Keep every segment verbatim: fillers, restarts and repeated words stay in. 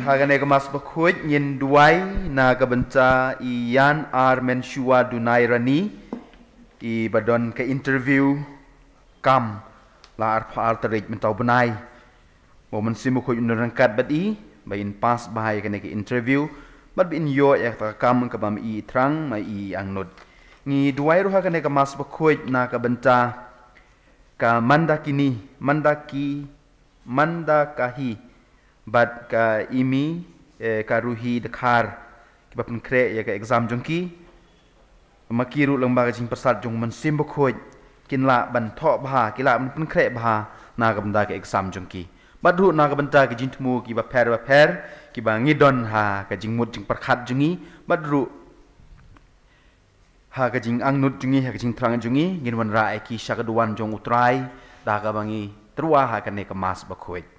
Ha kane ka Mass Bakhuid ngin duwai na ka bynta i Ian R Menshua Dunai Rani, i ba don ka interview kam la arphew ar tarik mynta u bnai. Ba u Mynsiem Bakhuid un ryngkat bad i ba in pass bha ïa kane ka interview bad ba in ïoh ïa kata ka kam kaba ma i i thrang ma i i angnud. Ngi duwai ruh ha kane ka Mass Bakhuid na ka bynta ka Mandakini, Mandaki, Mandakahi bad ka Imi, eh, ka Ruhi Dkhar, kiba pynkhreh ïa ka exam jong ki. Ma ki ruh lyngba ka jingpyrsad jong u Mynsiem Bakhuid kin lah ban thoh bha, ki lah ban pynkhreh bha na ka bynta ka exam jong ki. Bad ruh na ka bynta ka jingthmu kiba pher ba pher kiba ngi don ha ka jingmut jingpyrkhat jong ngi, bad ruh ha ka jingangnud jong ngi, ha ka jingthrang jong ngi, ngin wanrah ïa ki sha ka duwan jong u Trai da kaba ngi tyrwa ha kane ka Mass Bakhuid.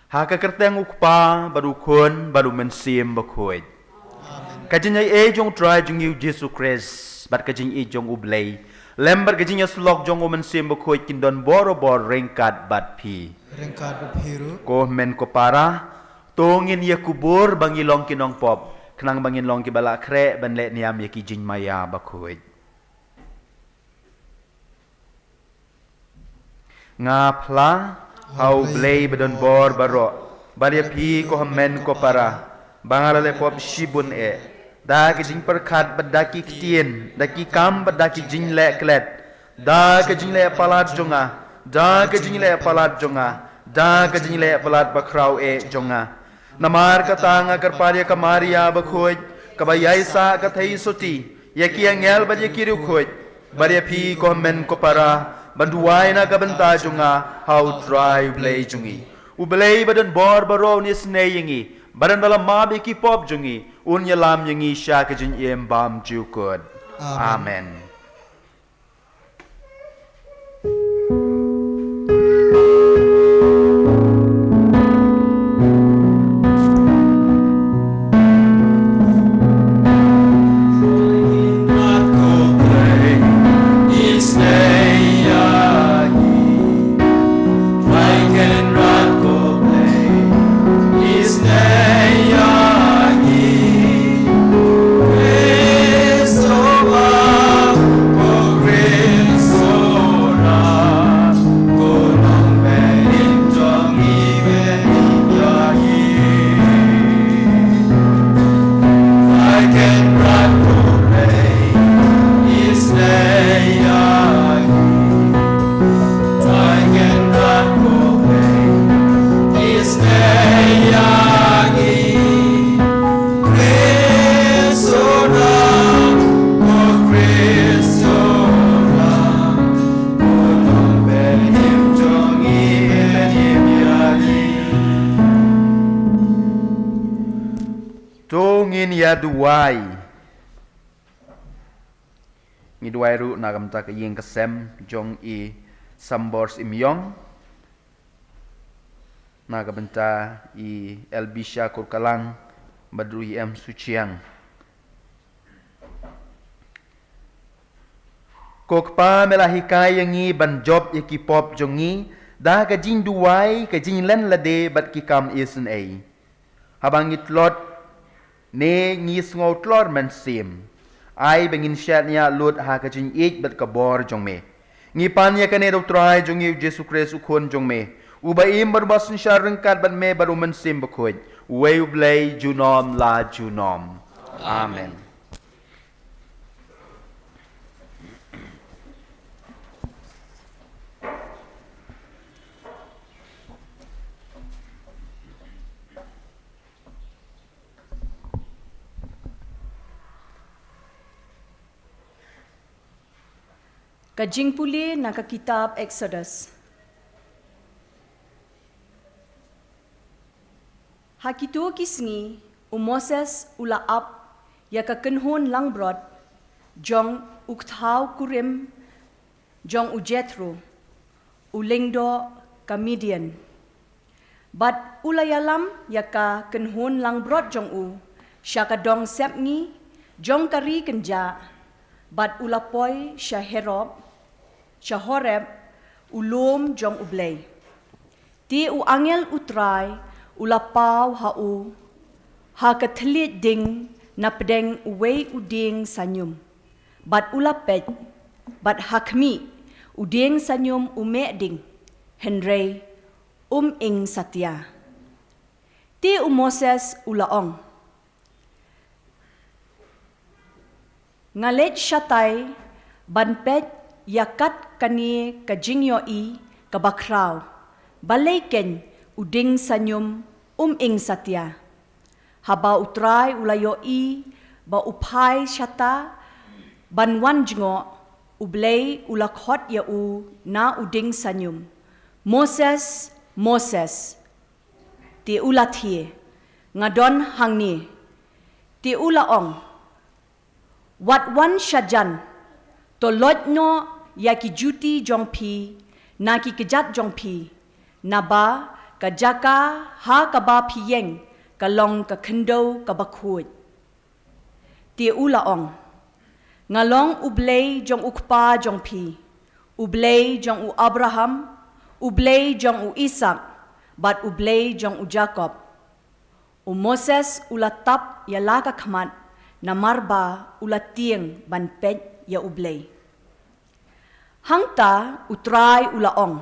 Ha ka kyrteng u Kpa bad u Khun bad u Mynsiem Bakhuid. Ka jingïaid jong u Trai jong ngi u Jisu Khrist bad ka jingïeit jong u Blei lem bad ka jingïasyllok jong u Mynsiem Bakhuid kin don borabor ryngkat bad phi. Ryngkat bad phi ruh. Ko hynmen ko para, to ngin ïa kubur ba ngi long ki nongpop, khnang ba ngin long kiba la khreh ban leh niam ïa ki jingmaïa bakhuid. Nga phla ha u Blei ba don bor baroh, bad ïa phi ko hynmen ko para, ba nga la leh pop shibun eh, da ki jingpyrkhat bad da ki ktien, da ki kam bad da ki jingleh klet, da ka jingleh palat jong nga, da ka jingleh palat jong nga, da ka jingleh palat bakhraw eh jong nga. Namar kata nga kyrpad ïa ka Maria bakhuid, kaba ïaisah ka theisotti, ïa ki angel bad ïa ki riewkhuid, bad ïa phi ko hynmen ko para, ban duwai na ka bynta jong nga ha u Trai u Blei jong ngi. U Blei ba don bor baroh un isynei ïa ngi, bad ynda la map ïa ki pop jong ngi, un ïalam ïa ngi sha ka jingim bymjukut. Amen. Amen. To ngin ïa duwai. Ngi duwai ruh na ka bynta ka ïing ka sem jong i Sambor Syiemiong, na ka bynta i Elbisha Kurkalang, bad ruh i Em Suchiang. Ko Kpa, me la hikai ïa ngi ban jop ïa ki pop jong ngi da ka jingduwai, ka jinglen lade bad ki kam isynei. Haba ngi tlot ne ngi sngew tlor mynsiem, ai ba ngin shaniah lut ha ka jingïeit bad ka bor jong me. Ngi pan ïa kane da u Trai jong ngi u Jisu Khrist u Khun jong me, uba im bad uba synshar ryngkat bad me bad u Mynsiem Bakhuid, uwei u Blei junom la junom. Amen. Ka jingpule na ka kitab Exodus. Ha kito ki sngi u Moses u la ap ïa ka kynhun langbrot jong u kthaw kurim jong u Jethro, u lyngdoh ka Midian. Bad u la ïalam ïa ka kynhun langbrot jong u sha ka dong sepngi jong ka ri kynjah, bad u la poi sha Herob, sha Horeb, u lum jong u Blei. Te u angel u Trai u la paw ha u Ha ka thylliej ding na pdeng uwei u dieng sanium, bad u la peit, bad ha khmih, u dieng sanium u meh ding, hynrei um ing satia. Te u Moses u la ong, nga leit shatai ban peit ïa kat kane ka jingïohi kaba khraw, balei keiñ u dieng sanium um ing satia. Haba U Trai u la ïohi ba u phai shata ban wan jngoh, U Blei u la khot ïa u na u dieng sanium, Moses, Moses. Te u la thied, nga don hangne. Te u la ong, wat wan shajan, to loit noh ïa ki juti jong phi na ki kjat jong phi, naba ka jaka ha kaba phi ïeng ka long ka khyndew kaba khuid. Te u la ong, nga long U Blei jong u kpa jong phi, U Blei jong u Abraham, U Blei jong u Isaak, bad U Blei jong u Jakob. U Moses u la tap ïa la ka khmat, namar ba u la tieng ban peit ïa U Blei. Hangta U Trai u la ong,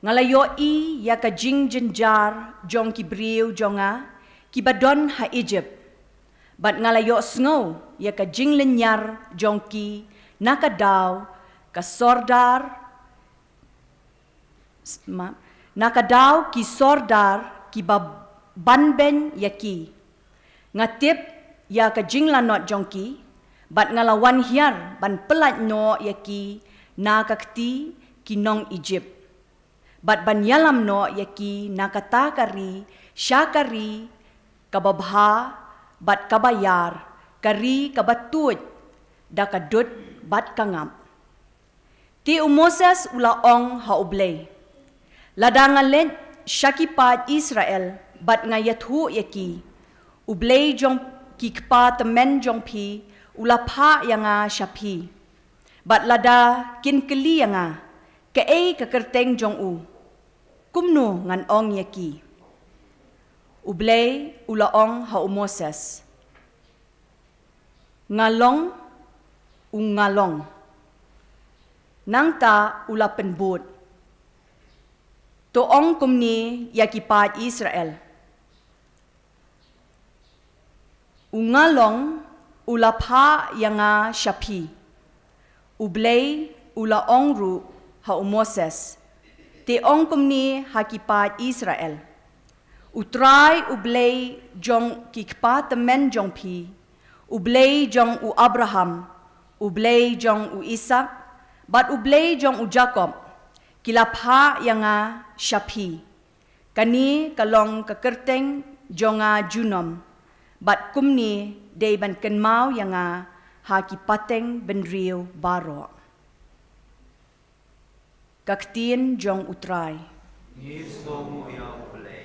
nga la ïohi ïa ka jingjynjar jong ki briew jong nga kiba don ha Ijipt, bad nga la ïohsngew ïa ka jinglynñiar jong ki na ka daw ka sordar, ma, na ka daw ki sordar kiba banbeiñ ïa ki. Nga tip ïa ka jinglanot jong ki, bad nga la wan hiar ban pyllait noh ïa ki na ka kti ki nong Ijipt, bad ban ïalam noh ïa ki na kata ka ri sha ka ri kaba bha bad kaba ïar, ka ri kaba tuid da ka dud bad ka ngap. Te u Moses u la ong ha U Blei, lada nga leit sha ki paid Israel bad nga ïathuh ïa ki, U Blei jong ki kpa tymmen jong phi u la phah ïa nga sha phi, bad lada kin kylli ïa nga, kaei ka kyrteng jong u, kumno ngan ong ïa ki? U Blei u la ong ha u Moses, nga long u nga long. Nangta u la pynbud, to ong kumne ïa ki paid Israel, u nga long u la phah ïa nga sha phi. U Blei u la ong ruh ha u Moses, te ong kumne ha ki paid Israel, U Trai U Blei jong ki kpa tymmen jong phi, U Blei jong u Abraham, U Blei jong u Isaak, bad U Blei jong u Jakob, ki la phah ïa nga sha phi. Kane ka long ka kyrteng jong nga junom, bad kumne dei ban kynmaw ïa nga ha ki pateng bynriew baroh. Ka ktien jong U Trai. Ngi sngewbha ïa U Blei.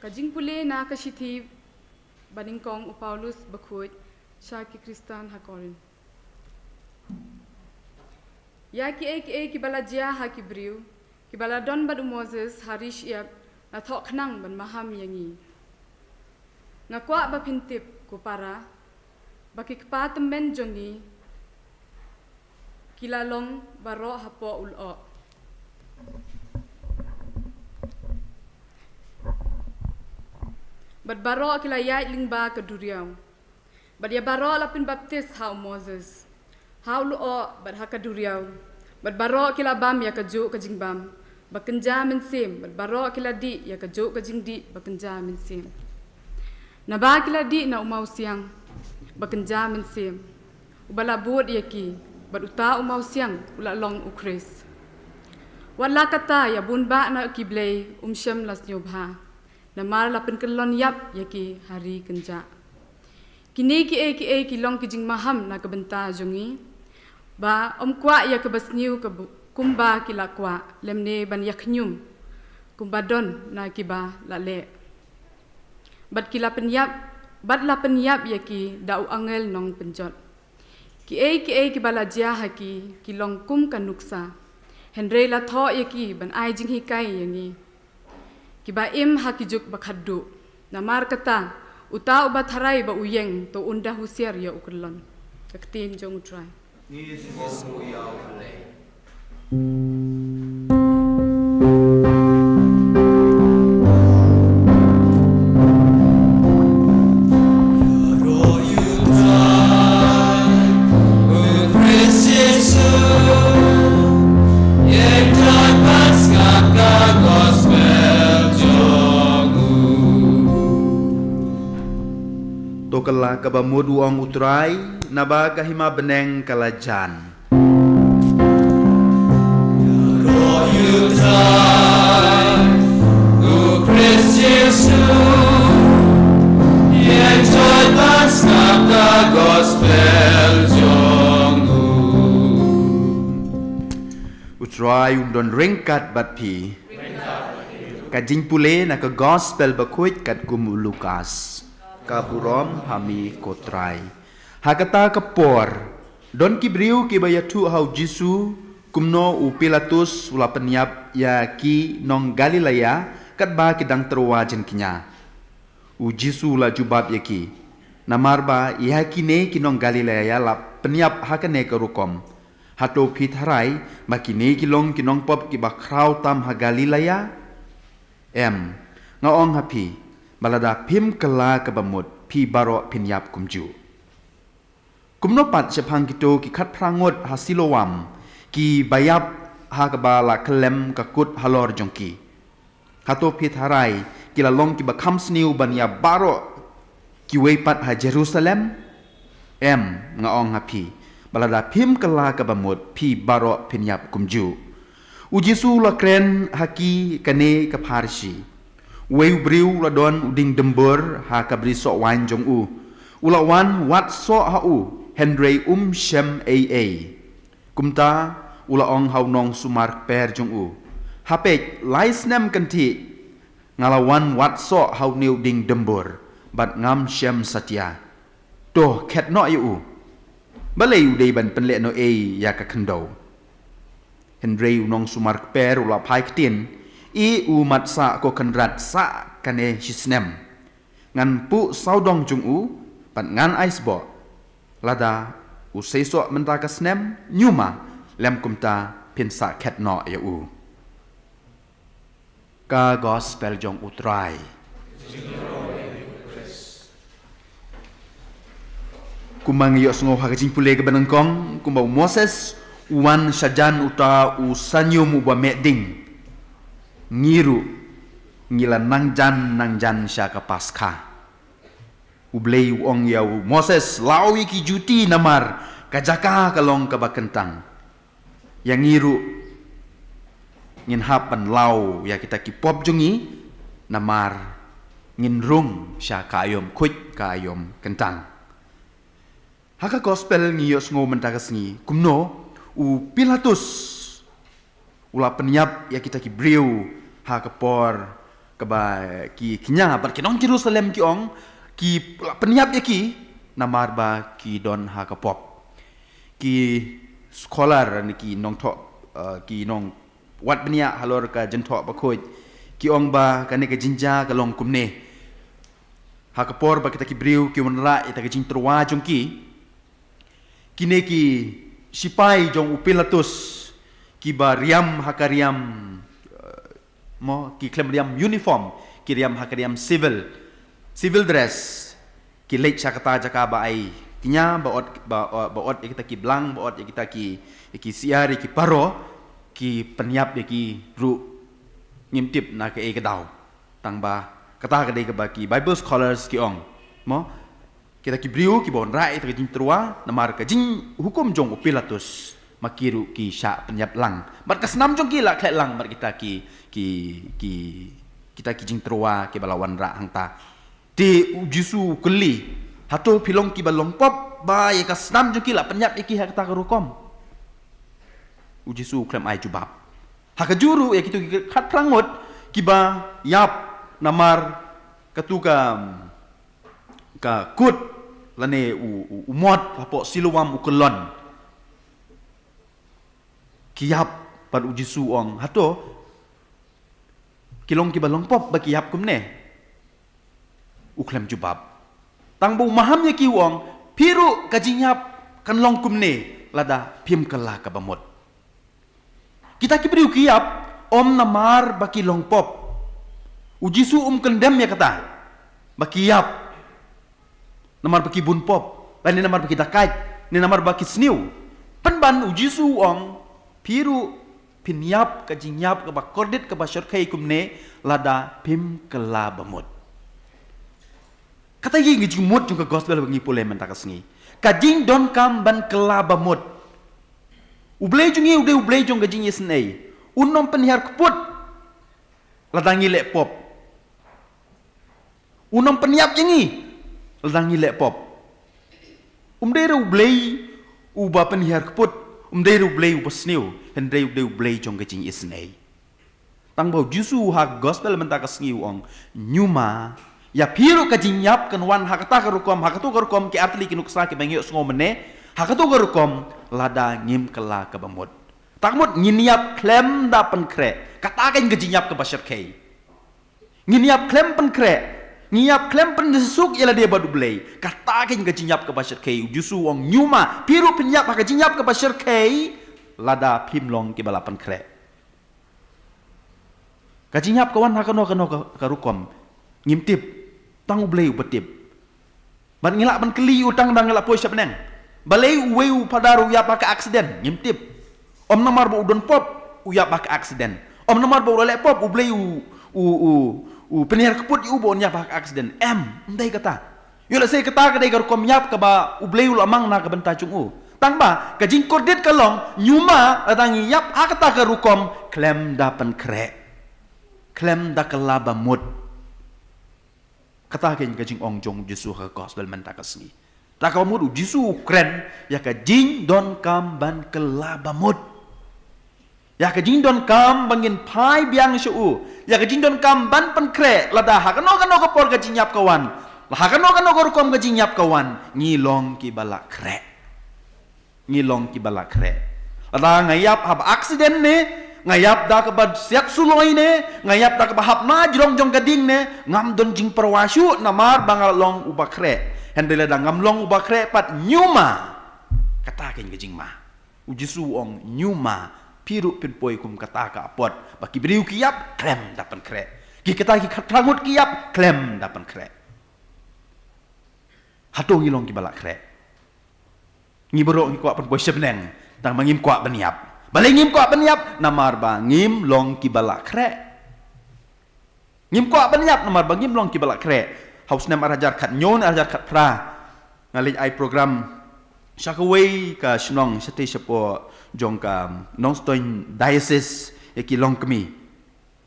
Ka jingpule na ka shithi ba nyngkong u Paulus bakhuid sha ki Khristan ha Korinth. Ïa kiei kiei kiba la jia ha ki briew kiba la don bad u Moses ha ri shyiap la thoh khnang ban maham ïa ngi. Nga kwah ba phin tip ko para ba ki kpa tymmen jong ngi ki la long baroh hapoh u lyoh. Bad baroh ki la ïaid lyngba ka duriaw. Bad ïa baroh la pynbaptis ha u Moses ha u lyoh bad ha ka duriaw. Bad baroh ki la bam ïa kajuh ka jingbam ba kynja mynsiem, bad baroh ki la dih ïa kajuh ka jingdih ba kynja mynsiem. Naba ki la dih na u mawsiang ba kynja mynsiem uba la bud ïa ki, bad uta u mawsiang u la long u Khrist. Wat la katta, ïa bun bah na ki blei um shym la sngewbha, namar la pynkyllon ïap ïa ki ha ri kynjah. Kine kiei kiei ki long ki jingmaham na ka bynta jong ngi, ba ym kwah ïa kaba sniew ka bu-, kumba ki la kwah, lymne ban ïa khñium kumba don na kiba la leh. Bad ki la pynïap, bad la pynïap ïa ki da u angel nongpynjot. Kiei kiei kiba la jia ha ki ki long kum ka nuksa, hynrei la thoh ïa ki ban ai jinghikai ïa ngi kiba im ha ki juk ba khatduh. Namar kata, uta uba tharai ba u ïeng, to un da husiar ïa u kyllon. Ka ktien jong u Trai. Ngi sngewbha ïa u Blei. To kylla kaba mut, u ong u Trai, naba ka hima bneng ka la jan. Ïaroh ïa u Trai, u Khrist Jisu, ïeng jot ban sngap ka gospel jong u. U Trai un don ryngkat bad phi. Ka jingpule na ka gospel bakhuid katkum u Lukas. Ka burom ha me ko Trai. Ha kata ka por, don ki briew kiba ïathuh ha u Jisu kumno u Pilatus u la pynïap ïa ki nong Galilea katba ki dang tyrwa jingkñia. U Jisu u la jubab ïa ki, namar ba ïa kine ki nong Galilea la pynïap ha kane ka rukom. Hato phi tharai ba kine ki long ki nongpop kiba khraw tam ha Galilea? Em, nga ong ha phi, ba lada phim kylla kaba mut, phi baroh phin ïap kumjuh. Kumno pat shaphang kito ki khatphra ngut ha Siloam, kiba ïap ha kaba la kyllem ka kut halor jong ki? Hato phi tharai ki la long kiba kham sniew ban ïa baroh kiwei pat ha Jerusalem? Em, nga ong ha phi, ba lada phim kylla kaba mut, phi baroh phin ïap kumjuh. U Jisu u la kren ha ki kane ka pharshi. Uwei u briew u la don u dieng dymbur ha ka brisoh waiñ jong u. U la wan wad soh ha u, hynrei um shem ei ei. Kumta u la ong ha u nongsumar kper jong u, ha peit, lai snem kynthih nga la wan wad soh ha une u dieng dymbur bad ngam shem satia. To, khet noh ïa u. Balei u dei ban pynlehnohei ïa ka khyndew? Hynrei u nongsumar kper u la phai ktien, i u mat sah ko kynrad sah kane shi snem. Ngan puh sawdong jong u, bad ngan ai sboh. Lada u seisoh mynta ka snem, ñiuma, lym kumta phin sah khet noh ïa u. Ka gospel jong u Trai. Kumba ngi ïohsngew ha ka jingpule kaba nyngkong, kumba u Moses u wan shajan uta u sanium uba meh ding, ngi ruh ngi la nang jan nang jan sha ka Paskha. U Blei u ong ïa u Moses, law ïa ki juti namar ka jaka ka long kaba kyntang. Ïa ngi ruh ngin hap ban law ïa kita ki pop jong ngi, namar ngin rung sha ka aïom khuid ka aïom kyntang. Ha ka gospel ngi ïohsngew mynta ka sngi kumno u Pilatus u la pynïap ïa kita ki briew ha ka por Kaba ki kñia bad ki nong Jerusalem ki ong, ki la pynïap ïa ki namar ba ki don ha ka pop. Ki scholar ne ki nongthoh, uh, ki nongwad bniah halor ka jingthoh bakhuid ki ong ba kane ka jingjia ka long kumne. Ha ka por ba kita ki briew ki wanrah ïa kita ki jingtyrwa jong ki, kine ki sipai jong u Pilatus kiba riam ha ka riam, uh, mo, ki khlem riam uniform, ki riam ha ka riam civil, civil dress, ki leit sha kata jaka ba ai kñia, ba ot, ba, ba ot ïa kita ki blang, ba ot ïa kita ki, ïa ki siar, ïa ki paro, ki pynïap ïa ki ruh. Ngim tip na kaei ka daw. Tang ba kata ka dei kaba ki Bible scholars ki ong, mo, kita ki briew kiba wanrah ïa kita ki jingtyrwa namar ka jinghukum jong u Pilatus, ma ki ruh ki shah pynïap lang. Bad ka snam jong ki la khleh lang bad kita ki, ki, ki, kita ki jingtyrwa kiba la wanrah hangta. Te u Jisu u kylli, hato phi long kiba long pop ba ïa ka snam jong ki la pynïap ïa ki ha kata ka rukom? U Jisu u khlem ai jubab. Ha kajuh ruh ïa kito ki khatphra ngut kiba ïap namar katu ka, ka kut lane u, u, u mot hapoh Siloam u kyllon. Ki ïap bad u Jisu u ong, hato ki long kiba long pop ba ki ïap kumne? U khlem jubab. Tang ba u maham ïa ki u ong, phi ruh ka jingïap kan long kumne lada phim kylla kaba mut. Kita ki briew ki ïap ym namar ba ki long pop. U Jisu um kyndem ïa kata ba ki ïap namar ba ki bun pop, lane namar ba ki dakait, ne namar ba ki sniew. Pynban u Jisu u ong, phi ruh phin ïap ka jingïap kaba kordit kaba shyrkhei kumne lada phim kylla bamut. Kata hi ka jingmut jong ka gospel ba ngi pule mynta ka sngi. Ka jingdonkam ban kylla bamut. U Blei jong ngi u dei u Blei jong ka jingisynei. Un ym pynhiar kput lada ngi leh pop. Un ym pynïap ïa ngi lada ngi leh pop. Um dei ruh u Blei uba pynhiar kput, um dei ruh u Blei uba sniew, hynrei u dei u Blei jong ka jingisynei. Tang ba u Jisu ha gospel mynta ka sngi u ong, ñiuma, ïa phi ruh ka jingïap kan wan ha kata ka rukom, ha kato ka rukom ki artylli ki nuksa kiba ngi ïohsngew mynne, ha kato ka rukom lada ngim kylla kaba mut. Tang mut ngin ïap khlem da pynkhreh. Kata kein ka jingïap kaba shyrkhei. Ngin ïap khlem pynkhreh, ngin ïap khlem pynsuk ïa lade bad u Blei. Kata kein ka jingïap kaba shyrkhei. U Jisu u ong, ñiuma, phi ruh phin ïap ha ka jingïap kaba shyrkhei lada phim long kiba la pynkhreh. Ka jingïap ka wan ha kano kano ka, ka rukom, ngim tip. Tang u Blei uba tip. Bad ngi lah ban kylli ïa u tang da ngi la poi sha bneng. Balei uwei u phadar u ïap ha ka aksiden, ngim tip. Ym namar ba u don pop u ïap ha ka aksiden. Ym namar ba u la leh pop u Blei u, u, u, u pynhiar kput ïa u ba un ïap ha ka aksiden. Em, ym dei kata. Ïoh lehse kata ka dei ka rukom ïap kaba u Blei u la mang na ka bynta jong u. Tang ba ka jingkordit ka long, ñiuma lada ngi ïap ha kata ka rukom khlem da pynkhreh, khlem da kylla bamut. Kata kein ka jingong jong u Jisu ha ka gospel mynta ka sngi. Te kaba mut u Jisu u kren ïa ka jingdonkam ban kylla bamut. Ïa ka jingdonkam ba ngin phai biang sha u. Ïa ka jingdonkam ban pynkhreh lada ha kano kano ka por ka jingïap ka wan. La ha kano kano ka rukom ka jingïap ka wan. Ngi long kiba la khreh. Ngi long kiba la khreh. Lada nga ïap haba aksiden ne, nga ïap da kaba siat suloi ne, nga ïap da kaba hap na jrong jong ka ding ne, ngam don jingpyrwa shuh namar ba nga long uba khreh. Hynrei lada ngam long uba khreh pat, ñiuma. Kata kein ka jingma. U Jisu u ong, ñiuma, phi ruh phin poi kum kata ka apot ba ki briew ki ïap khlem da pynkhreh. Ki kata ki khatphra ngut ki ïap khlem da pynkhreh. Hato ngi long kiba la khreh? Ngi baroh ngi kwah pynpoi sha bneng, tang ba ngim kwah ban ïap. Balei ngim kwah ban ïap? Namar ba ngim long kiba la khreh. Ngim kwah ban ïap namar ba ngim long kiba la khreh. Ha u snem ar hajar khathynñiew ne ar hajar khatphra, nga leit ai program sha kawei ka shnong shatei shapoh jong ka Nongstoiñ Diocese ïa ki longkmie.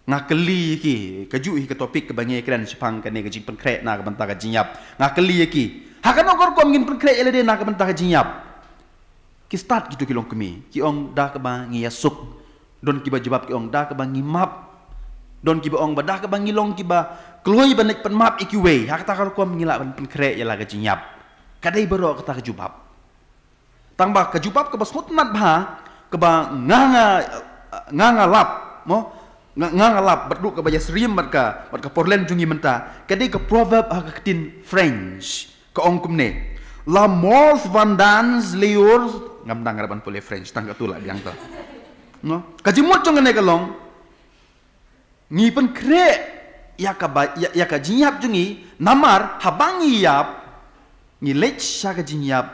Nga kylli ïa ki, kajuh hi ka topic kaba ngi kren shaphang kane ka jingpynkhreh na ka bynta ka jingïap. Nga kylli ïa ki, ha kano ka rukom ngin pynkhreh ïa lade na ka bynta ka jingïap? Ki stad kito ki longkmie, ki ong da kaba ngi ïasuk. Don kiba jubab ki ong da kaba ngi map. Don kiba ong ba da kaba ngi long kiba kloi ban leit pynmap ïa kiwei, ha kata ka rukom ngi lah ban pynkhreh ïa la ka jingïap. Ka dei baroh kata ka jubab. Tang ba ka jubab kaba sngewtynnat bha, kaba nga nga, nga nga lap, mo? Nga, nga nga lap, bad ruh kaba ïasyriem bad ka, bad ka parlance jong ngi mynta. Ka dei ka proverb ha ka ktien French. Ka ong kumne. La mort vendange les jours, ngam dang ngarap ban pule French, tang katto lah biang ta. No? Ka jingmut jong kane ka long, ngi pynkhreh ïa kaba, ïa, ïa ka jingïap jong ngi, namar haba ngi ïap, ngi leit sha ka jingïap,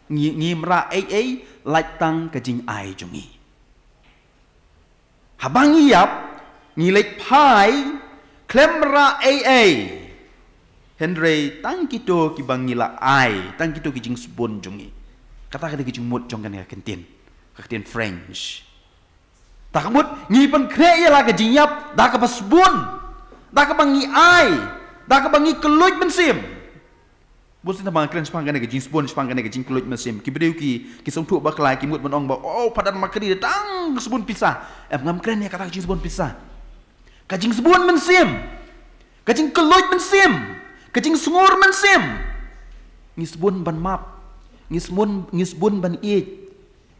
ngi, ngim rah ei ei, lait tang ka jingai jong ngi. Haba ngi ïap, ngi leit phai, khlem rah ei ei. Hynrei tang kito kiba ngi la ai, tang kito ki jingsbun jong ngi. Kata ka dei ka jingmut jong kane ka ktien, ka ktien French. Ta ka mut, ngi pynkhreh ïa la ka jingïap da kaba sbun, da kaba ngi ai, da kaba ngi kylluid mynsiem. Bun sien haba nga kren shaphang kane ka jingsbun, shaphang kane ka jingkylluid mynsiem, ki briew ki, ki sngewthuh bakla, ki mut ban ong ba, oh, Phadar Makri da tang sbun pisa. Em, ngam kren ïa kata ka jingsbun pisa. Ka jingsbun mynsiem, ka jingkylluid mynsiem, ka jingsngur mynsiem. Ngi sbun ban map, ngi sbun, ngi sbun ban ïeit,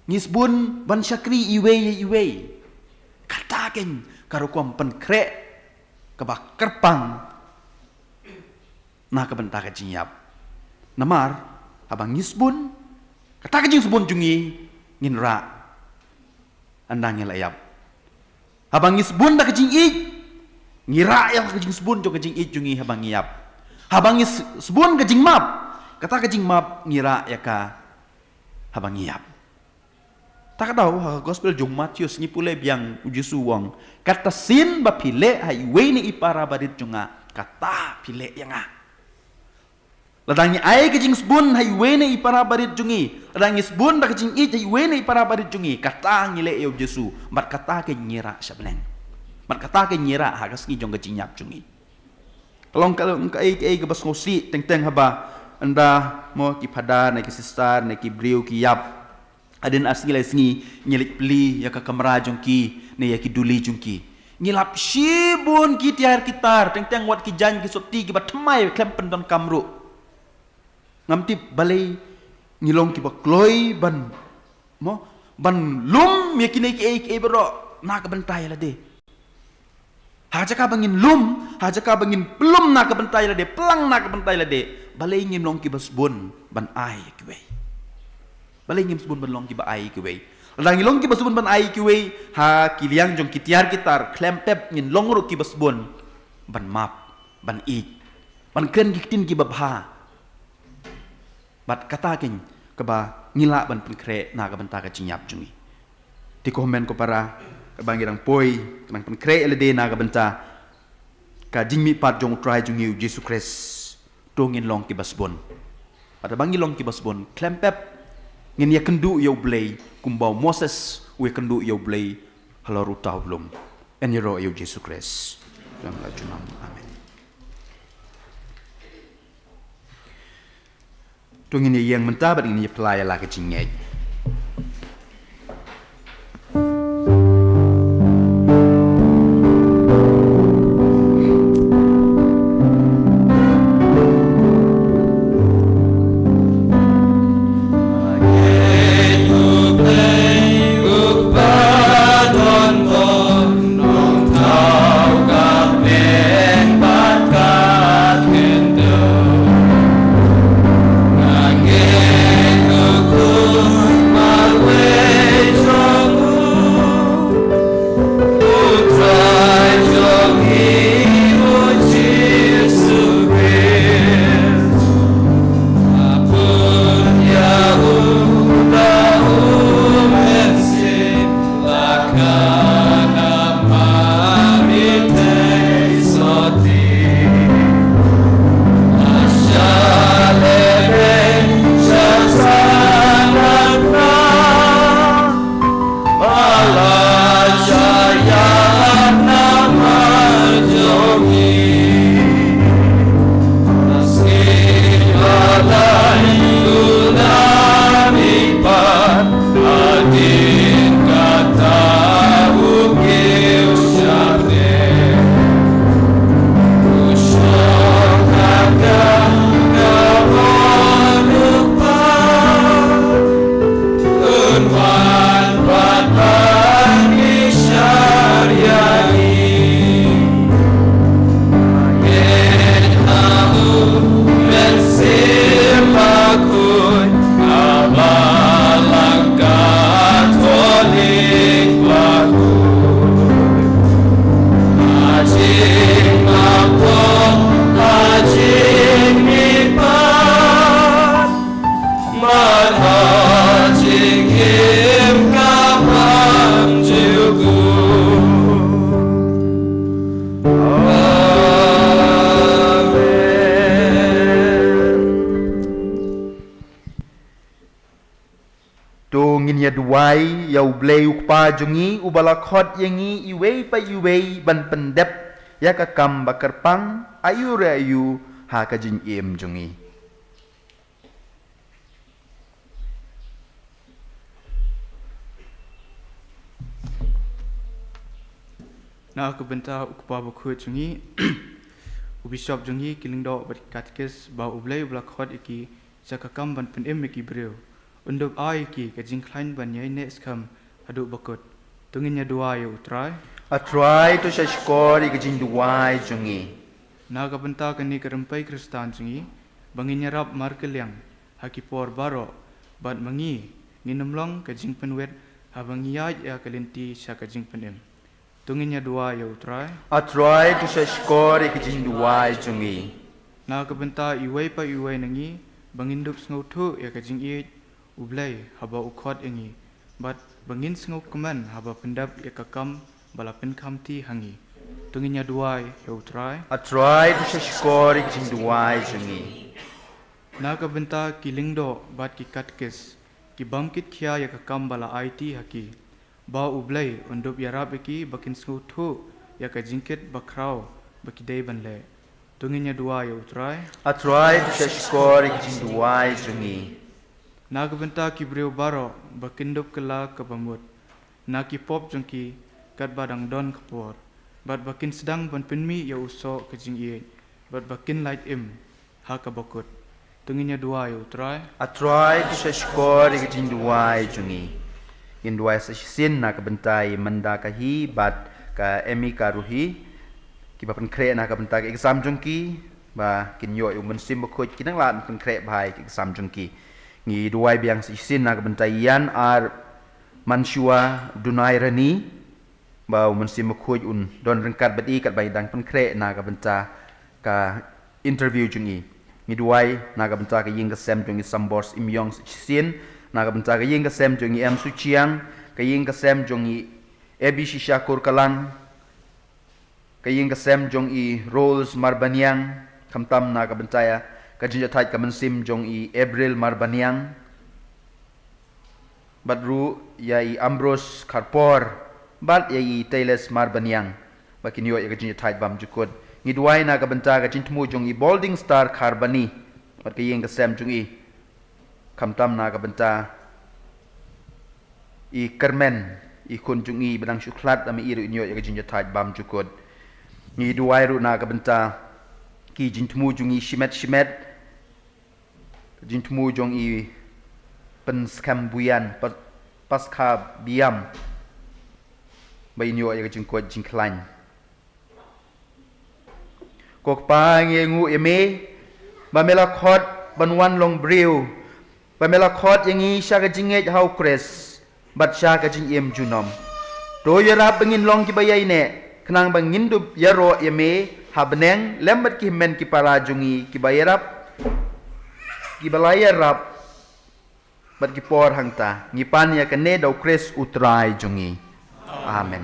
ngi sbun ban shakri iwei ïa iwei. Kata keiñ ka rukom pynkhreh kaba kyrpang na ka bynta ka jingïap. Namar haba ngi sbun, kata ka jingsbun jong ngi ngin rah ynda ngi la ïap. Haba ngi sbun da ka jingïeit, ngi rah ïa ka jingsbun jong ka jingïeit jong ngi haba ngi ïap. Haba ngi s-, sbun ka jingmap, kata ka jingmap ngi rah ïa ka haba ngi ïap. Ta ka daw ha ka gospel jong u Mathaios ngi pule biang, u Jisu u ong, kata sien ba phi leh ha iwei na i para barit jong nga, kata phi leh ïa nga. Lada ngi ai ka jingsbun ha iwei na i para barit jong ngi, lada ngi sbun da ka jingïeit ha iwei na i para barit jong ngi, kata ngi leh ïa u Jisu, bad kata keiñ ngi rah sha bneng. Bad kata keiñ ngi rah ha ka sngi jong ka jingïap jong ngi. Ka long ka long kaei kaei kaba sngewsih, teng teng haba ynda, mo, ki phadar ne ki sister ne ki briew ki ïap. Hadien ar sngi lai sngi ngi leit plie ïa ka kamra jong ki ne ïa ki duli jong ki. Ngi lap shibun ki tiar ki tar, teng teng wat ki jaiñ ki sotti kiba thymmai khlem pyndonkam ruh. Ngam tip balei ngi long kiba kloi ban, mo, ban lum ïa kine kiei kiei baroh na ka bynta ïa lade. Ha jaka ba ngin lum, ha jaka ba ngin pynlum na ka bynta ïa lade, pynlang na ka bynta ïa lade, balei ngim long kiba sbun ban ai ïa kiwei? Balei ngim sbun ban long kiba ai ïa kiwei? Lada ngi long kiba sbun ban ai ïa kiwei, ha ki liang jong ki tiar ki tar khlem pep ngin long ruh kiba sbun ban map, ban ïeit, ban kren ki ktien kiba bha. Bad kata keiñ kaba ngi lah ban pynkhreh na ka bynta ka jingïap jong ngi. Te ko hynmen ko para, kaba ngi dang poi, ka dang pynkhreh ïa lade na ka bynta ka jingmihpat jong u Trai jong ngi u Jisu Khrist. To ngin long kiba sbun. Bad haba ngi long kiba sbun, khlem pep ngin ïakynduh ïa u Blei kumba u Moses u ïakynduh ïa u Blei halor uta u lum. Yn ïaroh ïa u Jisu Khrist. Amen. To ngin ïa ïeng mynta bad ngin ïa pynlait ïa la ka jingngeit. Ïa duwai ïa U Blei U Kpa jong ngi, uba la khot ïa ngi iwei pa iwei ban pyndep ïa ka kam ba kyrpang aïu re aïu ha ka jingim jong ngi. Na ka bynta U Kpa Bakhuid jong ngi, u Bishop jong ngi, ki lyngdoh bad ki katekis, ba U Blei uba la khot ïa ki sha ka kam ban pynim ïa ki briew, un dup ai ïa ki ka jingkhlaiñ ban ïai neh skhem haduh ba kut. To ngin ïa duwai ïa U Trai. A Trai, to shahshkor ïa ka jingduwai jong ngi. Na ka bynta kane ka rympei Khristan jong ngi, ba ngin ïarap markylliang ha ki por baroh, bad ma ngi ngin ym long ka jingpynwit haba ngi ïaid ïa ka lynti sha ka jingpynim. To ngin ïa duwai ïa U Trai. A Trai, to shahshkor ïa ka jingduwai jong ngi. Na ka bynta iwei pa iwei na ngi, ba ngin dup sngewthuh ïa ka jingïeit U Blei haba u khot ïa ngi, bad ba ngin sngewkmen haba pyndep ïa ka kam ba la pynkamti ha ngi. To ngin ïa duwai ïa U Trai. A Trai, to shahshkor ïa ka jingduwai jong ngi. Na ka bynta ki lyngdoh bad ki katekis, ki bym kit khia ïa ka kam ba la aiti ha ki, ba U Blei un dup ïarap ïa ki ba kin sngewthuh ïa ka jingkit bakhraw ba ki dei ban leh. To ngin ïa duwai ïa U Trai. A Trai, to shahshkor ïa ka jingduwai jong ngi. Na ka bynta ki briew baroh, ba kin dup kylla ka bamut na ki pop jong ki, katba dang don ka por, bad ba kin sdang ban pynmih ïa u soh ka jingïeit, bad ba kin lait im ha kaba kut. To ngin ïa duwai ïa U Trai. A Trai, to shahshkor ïa ka jingduwai jong ngi. Ngin duwai sa shisien na ka bynta i Manda Kahi bad ka Emmy Karuhi, kiba pynkhreh na ka bynta ka exam jong ki, ba kin ïoh ïa U Mynsiem Bakhuid, kin nang lah ban pynkhreh bha ïa ka exam jong ki. Ngi duwai biang sa shisien na ka bynta i Ian R Manshua Dunairani, ba U Mynsiem Bakhuid un don ryngkat bad i katba i dang pynkhreh na ka bynta ka interview jong i. Ngi duwai na ka bynta ka ïing ka sem jong i Sambor Syiemiong sa shisien, na ka bynta ka ïing ka sem jong i M Suchiang, ka ïing ka sem jong i Abby Shisha Kurkalang, ka ïing ka sem jong i Rose Marbaniang, khamtam na ka bynta ïa ka jingïathait ka mynsiem jong i April Marbaniang, bad ruh ïa i Ambrose Kharpor, bad ïa i Tailes Marbaniang, ba kin ïoh ïa ka jingïathait bymjukut. Ngi duwai na ka bynta ka jingthmu jong i Bolding Star Kharbani, bad ka ïing ka sem jong i, khamtam na ka bynta i Kyrmen, i khun jong i ba dang shu khlad, lada i ruh in ïoh ïa ka jingïathait bymjukut. Ngi duwai ruh na ka bynta ki jingthmu jong i shimet shimet, ka jingthmu jong i Pynskhem Buyan, Pas-, Paskha Biam, ba in ïoh ïa ka jingkoit jingkhlaiñ. Ko Kpa, ngi nguh ïa me ba me la khot ban wan long briew, ba me la khot ïa ngi sha ka jingngeit ha U Khrist bad sha ka jingim junom. To ïarap ba ngin long kiba ïaineh, khnang ba ngin dup ïaroh ïa me ha bneng lem bad ki hynmen ki para jong ngi kiba ïarap, kiba la ïarap bad ki por hangta. Ngi pan ïa kane da U Khrist U Trai jong ngi. Amen.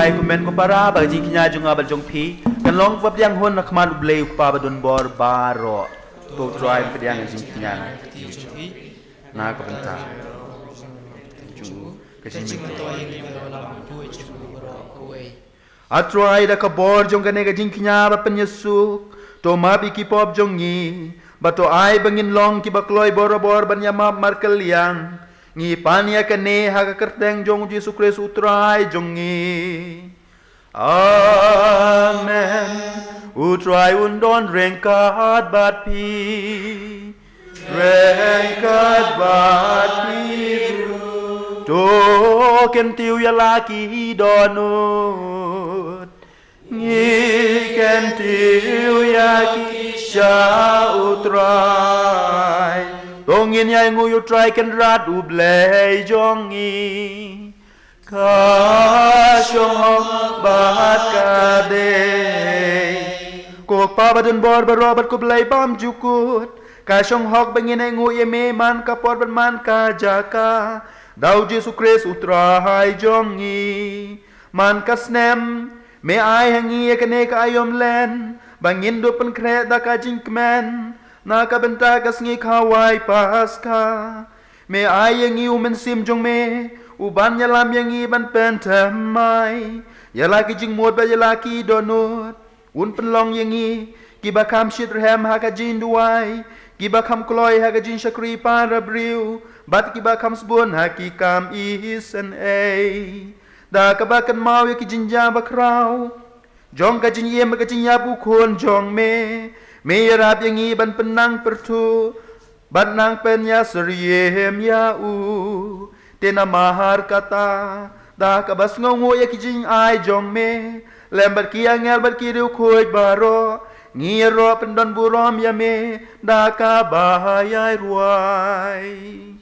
Kumne ko para, ba ka jingkñia jong nga bad jong phi kan long kaba pdiang hun ha khmat U Blei U Kpa badonbor baroh. To U Trai un pdiang ka jingkñia na ka bynta jong u. Ka jingmyntoi. A Trai, da ka bor jong kane ka jingkñia ba pynïasuk, to map ïa ki pop jong ngi, bad to ai ba ngin long kiba kloi borabor ban ïamap markylliang. Ngi pan ïa kane ha ka kyrteng jong U Jisu Khrist U Trai jong ngi. Amen. U Trai un don ryngkat bad phi. Ryngkat bad phi ruh. To kyntiew ïa la ki dohnud. Ngi kyntiew ïa ki sha U Trai. To ngin ïainguh ïa U Trai Kynrad U Blei jong ngi. Ka shong hok bad ka dei. Ko Kpa badonbor baroh bad ko Blei bymjukut, ka shong hok ba ngin ïainguh ïa me man ka por bad man ka jaka, da U Jisu Khrist U Trai jong ngi. Man ka snem me ai ha ngi ïa kane ka aïom len, ba ngin dup pynkhreh da ka jingkmen na ka bynta ka sngi kawei Paskha. Me ai ïa ngi U Mynsiem jong me, uban ïalam ïa ngi ban pynthymmai ïa la ki jingmut bad ïa la ki dohnud. Un pynlong ïa ngi kiba kham shitrhem ha ka jingduwai, kiba kham kloi ha ka jingshakri para briew, bad kiba kham sbun ha ki kam isynei. Da kaba kynmaw ïa ki jingjia bakhraw jong ka jingim bad ka jingïap U Khun jong me, me ïarap ïa ngi ban pynnang pyrthuh bad nang pynïasyriem ïa U. Te namar kata, da kaba sngewnguh ïa ki jingai jong me lem bad ki angel bad ki riewkhuid baroh, ngi ïaroh pyndonburom ïa me da kaba ïai rwai.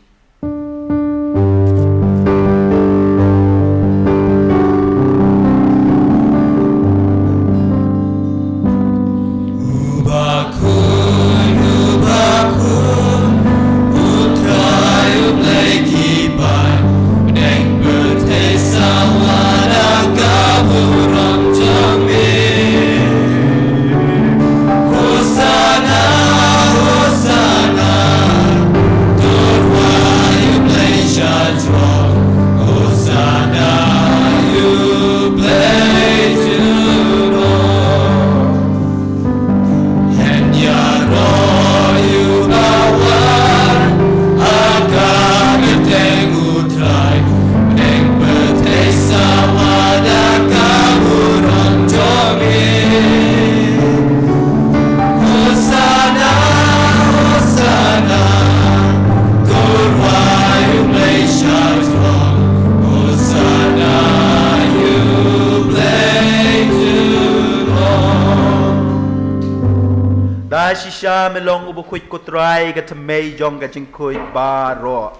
Da shisha me long u bakhuid, ko Trai, ka thymmei jong ka jingkhuid baroh.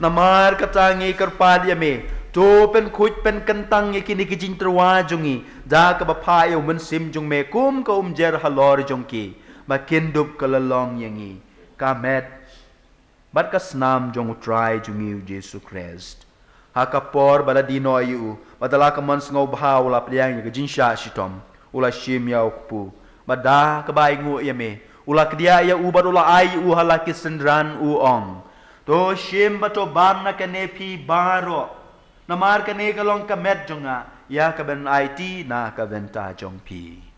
Namar kata ngi kyrpad ïa me, to pynkhuid pynkyntang ïa kine ki jingtyrwa jong ngi da kaba phah ïa u Mynsiem jong me kum ka umjer halor jong ki, ba kin dup ka la long ïa ngi ka met bad ka snam jong u Trai jong ngi u Jisu Khrist. Ha ka por ba la die noh ïa u, bad da la ka mon sngewbha u la pdiang ïa ka jingshah shitom, u la shim ïa u kpu, bad da kaba ainguh ïa me, u la kdiah ïa u bad u la ai ïa u ha la ki synran, u ong: To shim bad to bam na kane phi baroh, namar kane ka long ka met jong nga, ïa kaban aiti na ka bynta jong phi.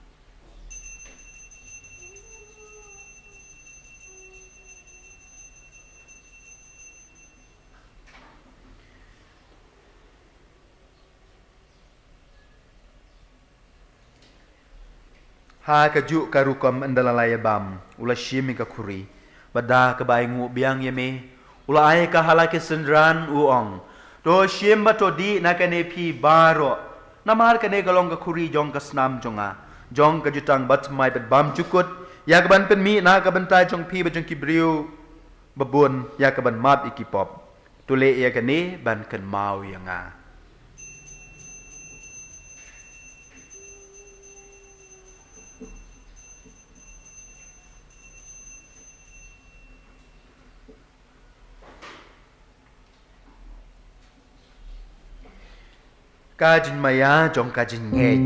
Ha kajuh ka rukom, ynda la ïa bam, u la shim ïa ka khuri, bad da kaba ainguh biang ïa me, u la ai ka ha la ki synran, u ong: To shim bad to dih na kane phi baroh, namar kane ka long ka khuri jong ka snam jong nga, jong ka jutang bathymmai bad bymjukut, ïa kaban pynmih na ka bynta jong phi bad jong ki briew babun, ïa kaban map ïa ki pop. To leh ïa kane ban kynmaw ïa nga. Ka jingmaïa jong ka jingngeit.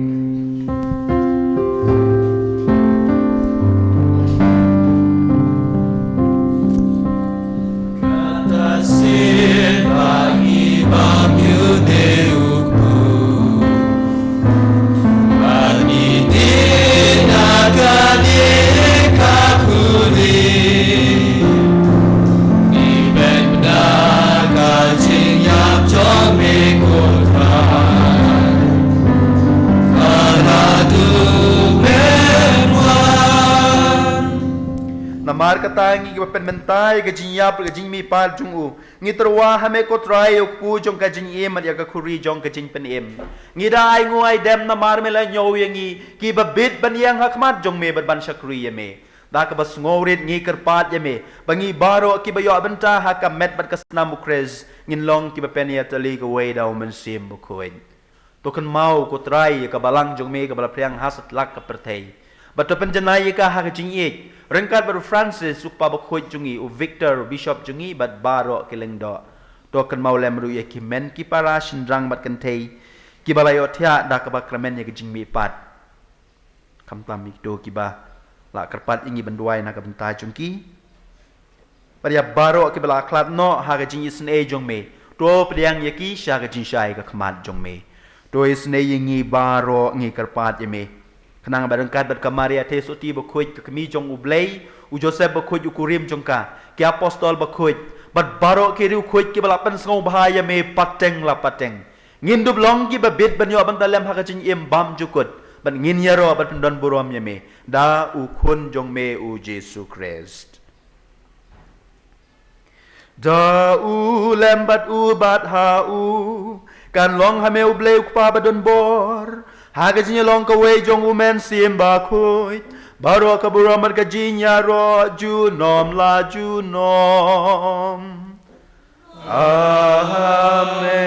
Namar kata ngi kiba pynmynta ïa ka jingïap, ka jingmihpat jong u, ngi tyrwa ha me ko Trai ïa u kpu jong ka jingim bad ïa ka khuri jong ka jingpynim. Ngi da ainguh aidem namar me la ñiew ïa ngi kiba bit ban ïeng ha khmat jong me bad ban shakri ïa me. Da kaba sngewrit ngi kyrpad ïa me ba ngi baroh kiba ïoh bynta ha ka met bad ka snam u Khrist ngin long kiba pynïatylli kawei da u Mynsiem Bakhuid. To kynmaw ko Trai ïa ka balang jong me kaba la phriang ha satlak ka pyrthei. Bad to pynjanai ïa ka ha ka jingïeit ryngkat bad u Francis u kpa bakhuid jong ngi, u Victor u bishop jong ngi bad baroh ki lyngdoh. To kynmaw lem ruh ïa ki hynmen ki para shynrang bad kynthei kiba la ïohthiah da kaba kyrmen ïa ka jingmihpat. Khamtam ïa kito kiba la kyrpad ïa ngi ban duwai na ka bynta jong ki. Bad ïa baroh kiba la khlad noh ha ka jingisynei jong me, to pdiang ïa ki sha ka jingshai ka khmat jong me. To isynei ïa ngi baroh ngi kyrpad ïa me. Khnang ba ryngkat bad ka Maria Theisotti bakhuid ka kmie jong u Blei, u Joseph bakhuid u kurim jong ka, ki apostol bakhuid, bad baroh ki riewkhuid kiba la pynsngewbha ïa me pateng la pateng. Ngin dup long kiba bit ban ïoh bynta lem ha ka jingim bymjukut bad ngin ïaroh bad pyndon burom ïa me da u Khun jong me u Jisu Khrist. Da u lem bad u bad ha u kan long ha me u Blei u Kpa badonbor, ha ka jingïalong kawei jong u Mynsiem Bakhuid, baroh ka burom bad ka jingïaroh junom la junom. Amen.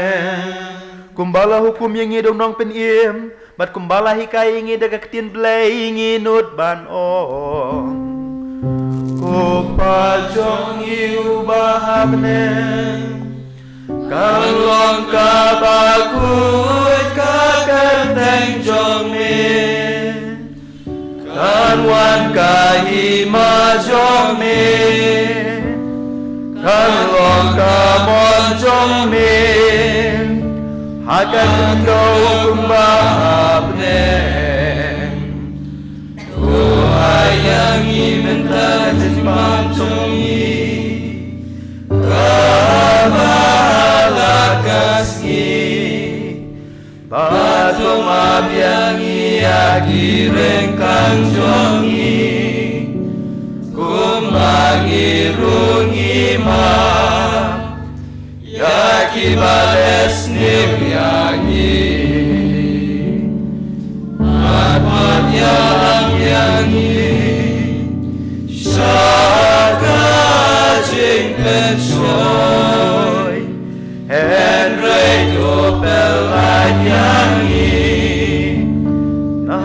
Kumba la hukum ïa ngi da u Nongpynim bad kumba la hikai ïa ngi da ka ktien Blei, ngi nud ban ong: Ko Kpa jong ngi uba ha bneng, kan long kaba khuid ka kyrteng jong me. Kan wan ka hima jong me, kan long ka mon jong me ha ka khyndew kumba ha bneng. To ai ïa ngi mynta ka jingbam jong ngi kaba ha la ka sngi. Bad to map ïa ngi ïa ki ryngkang jong ngi, kumba ngi ruh ngi map ïa kiba leh sniew ïa ngi. Bad pat ïalam ïa ngi sha ka jingpynshoi. Hynrei to pynlait ïa ngi na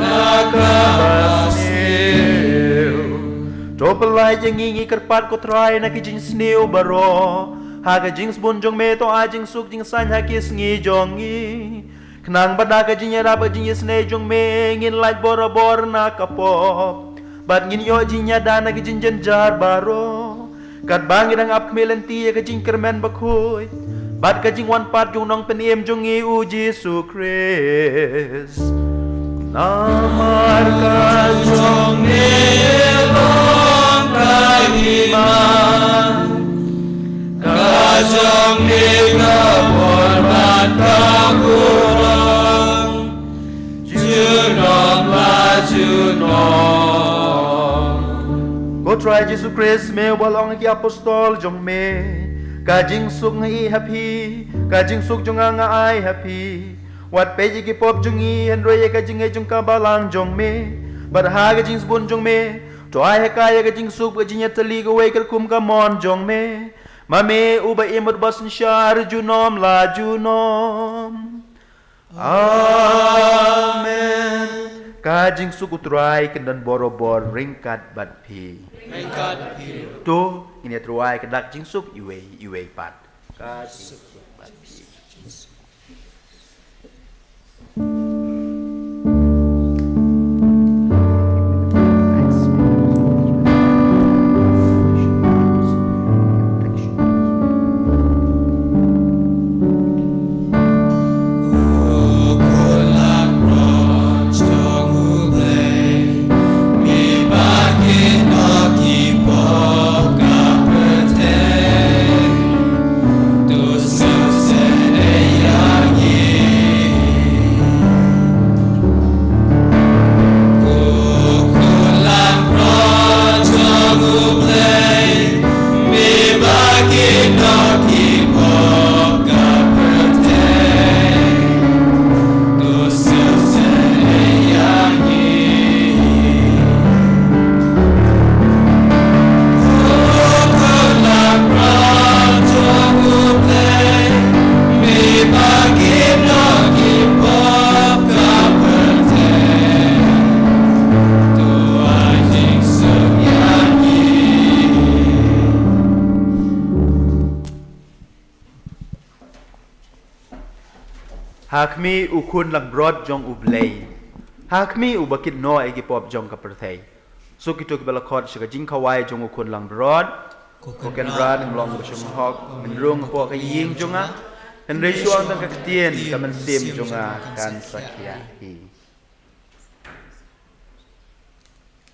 kaba sniew. To pynlait ïa ngi, ngi kyrpad ko Trai, na ki jingsniew baroh. Ha ka jingsbun jong me to ai jingsuk jingsaiñ ha ki sngi jong ngi. Khnang ba da ka jingïarap ka jingisynei jong me ngin lait borabor na ka pop. Bad ngin ïoh jingïada na ki jingjynjar baroh. Katba ngi dang ap khmih lynti ïa ka jingkyrmen bakhuid bad ka jingwan pat jong u Nongpynim jong ngi u Jisu Khrist. Namar ka jong me long ka hima, ka jong me ka bor bad ka burom. Junom la junom. Ko Trai Jisu Khrist, me uba la ong ha ki apostol jong me: Ka jingsuk nga ïeh ha phi, ka jingsuk jong nga nga ai ha phi. Wat peit ïa ki pop jong ngi, hynrei ïa ka jingngeit jong ka balang jong me. Bad ha ka jingsbun jong me to ai ha ka ïa ka jingsuk, ka jingïatylli kawei katkum ka mon jong me. Ma me uba im bad uba synshar junom la junom. Amen. Ka jingsuk u Trai kan don borabor ryngkat bad phi. Ryngkat bad phi. To ngin ïa tyrwa ïa ka dak jingsuk iwei iwei pat. Ka jingsuk bad phi. Ha khmih u Khun langbrot jong U Blei. Ha khmih uba kit noh ïa ki pop jong ka pyrthei. Suk kito kiba la khot sha ka jingkhawai jong u Khun langbrot. Ko Kynrad, ym long ba shong hok men rung hapoh ka ïing jong nga, hynrei shuwa tang ka ktien ka mynsiem jong nga kan sa khia hi.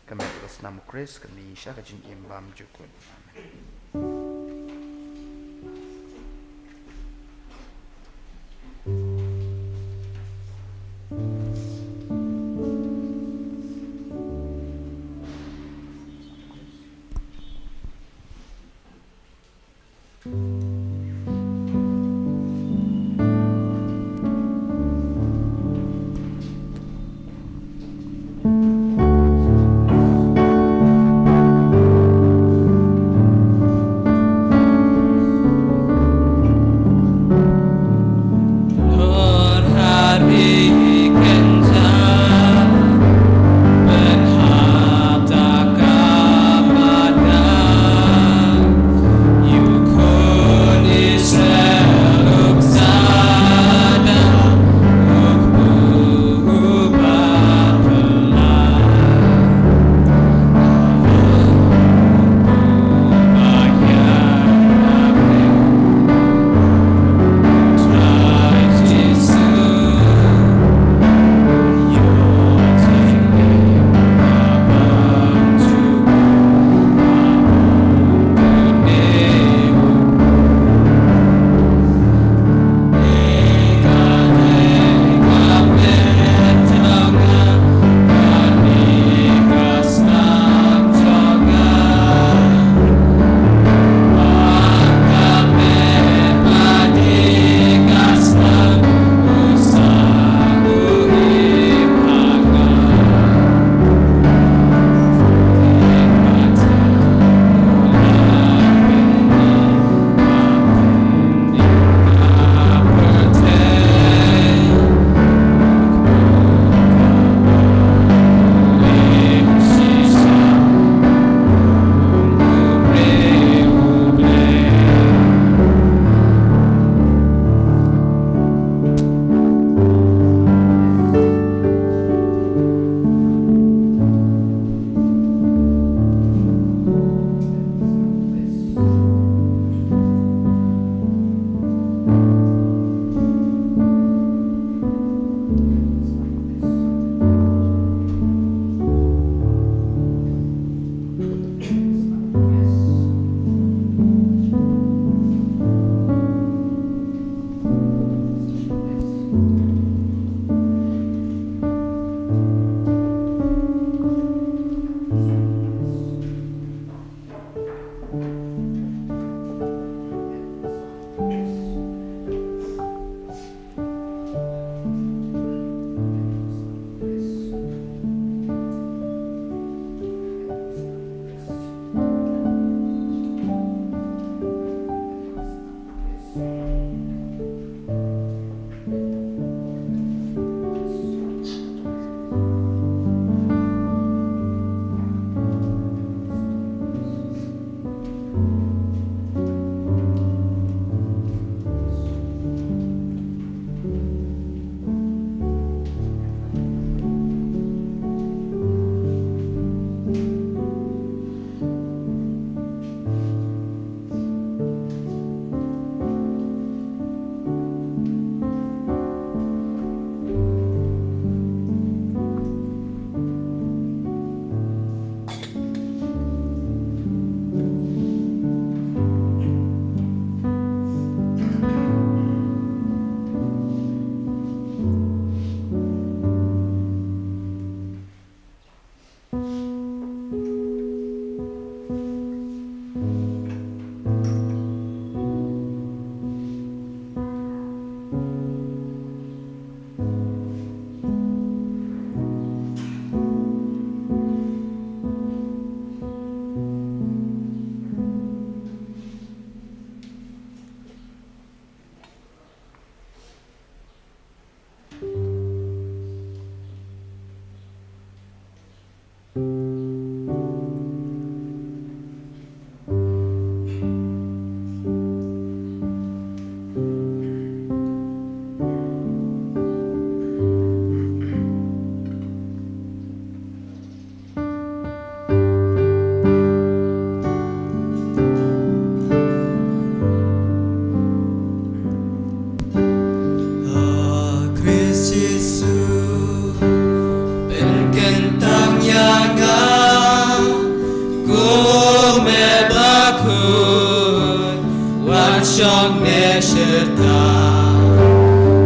Ka met ka snam u Khrist, kane sha ka jingim bymjukut. Amen.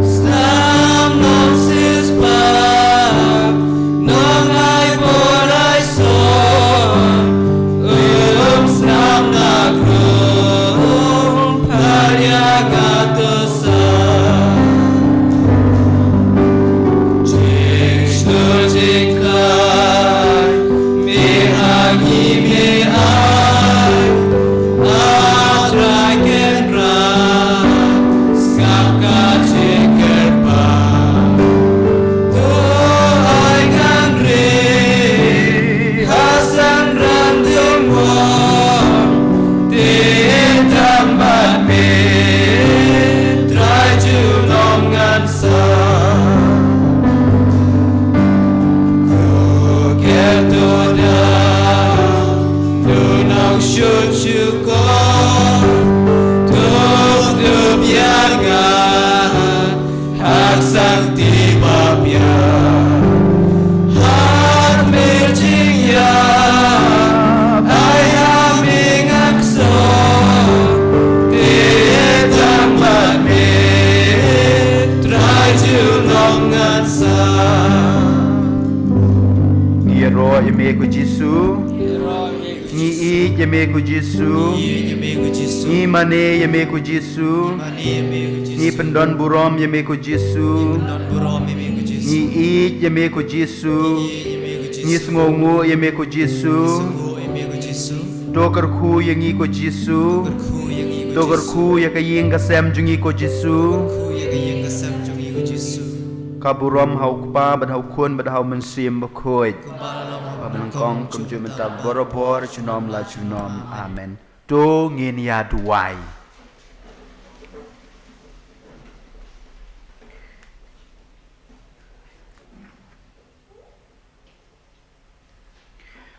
Snam nong sispah, nong ai por ai sor, um snam na krung, pharia nga to sa. Jing shlur jing khlaiñ, me ha ngi me ai, A Trai Kynrad, sngap ka jingkyrpad. To ai ngan ri ha synran dum won, te tang bad me, Trai jong nong ngan sa. Ko ker to da, to nong shun shukor, to to biang nga, ha ka sangti ba biang. Har mir jingïap, ai ha me ngan kso, te tang bad me, Trai jong nong ngan sa. Ngi ïaroh ïa me ko Jisu. Ngi ïeit ïa me ko Jisu. Ngi mane ïa me ko Jisu. Ngi pyndon burom ïa me ko Jisu. Ngi ïeit ïa me ko Jisu. Ngi sngewnguh ïa me ko Jisu. To kyrkhu ïa ngi ko Jisu. To kyrkhu ïa ka ïing ka sem jong ngi ko Jisu. Ka burom ha u Kpa bad ha u Khun bad ha u Mynsiem Bakhuid. Ba nyngkong kumjuh mynta barabor junom la junom. Amen. To ngin ïa duwai.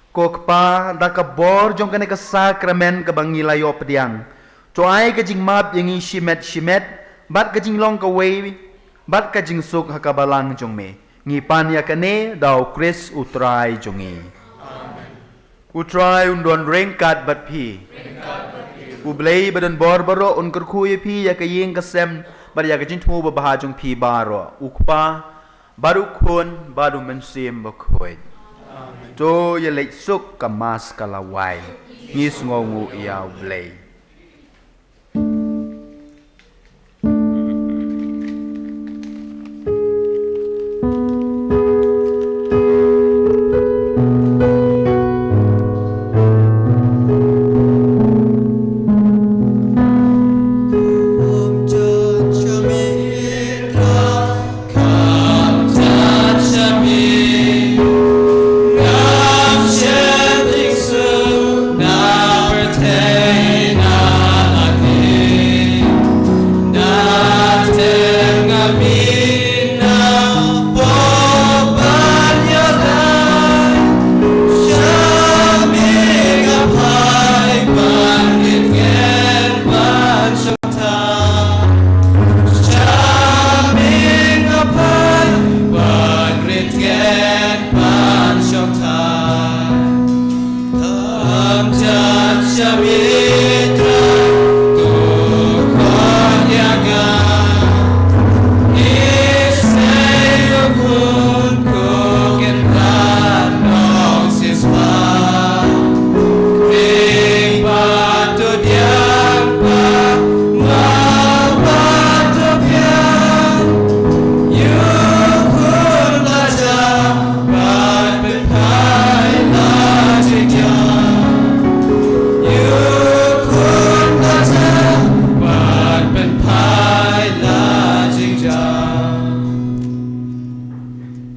Ko Kpa, da ka bor jong kane ka sakramen kaba ngi la ïoh pdiang, to ai ka jingmap ïa ngi shimet shimet, bad ka jinglong kawei, bad ka jingsuk ha ka balang jong me. Ngi pan ïa kane da u Khrist u Trai jong ngi. U Trai un don ryngkat bad phi. U Blei ba don bor baroh un kyrkhu ïa phi, ïa ka ïing ka sem bad ïa ka jingthmu babha jong phi baroh. U Kpa, bad u Khun, bad u Mynsiem Bakhuid. To ïa leit suk, ka Mass ka la wai. Ngi sngewnguh ïa u Blei.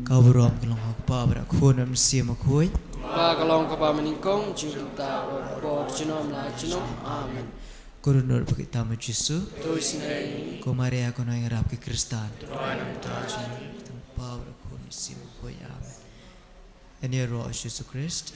Ka burom ka long ha u Kpa bad ha u Khun bad ha u Mynsiem Bakhuid. Kaba ka long kaba mynnyngkong, juh kumta, bor junom la junom. Amen. Ko Ri Nud bad ko Trai Jisu. To isynei. Ko Maria ko nongïarap ki Khristan. To duwai namar jong ngi. Kyrteng u Kpa bad u Khun bad u Mynsiem Bakhuid. Amen. Yn ïaroh Jisu Khrist.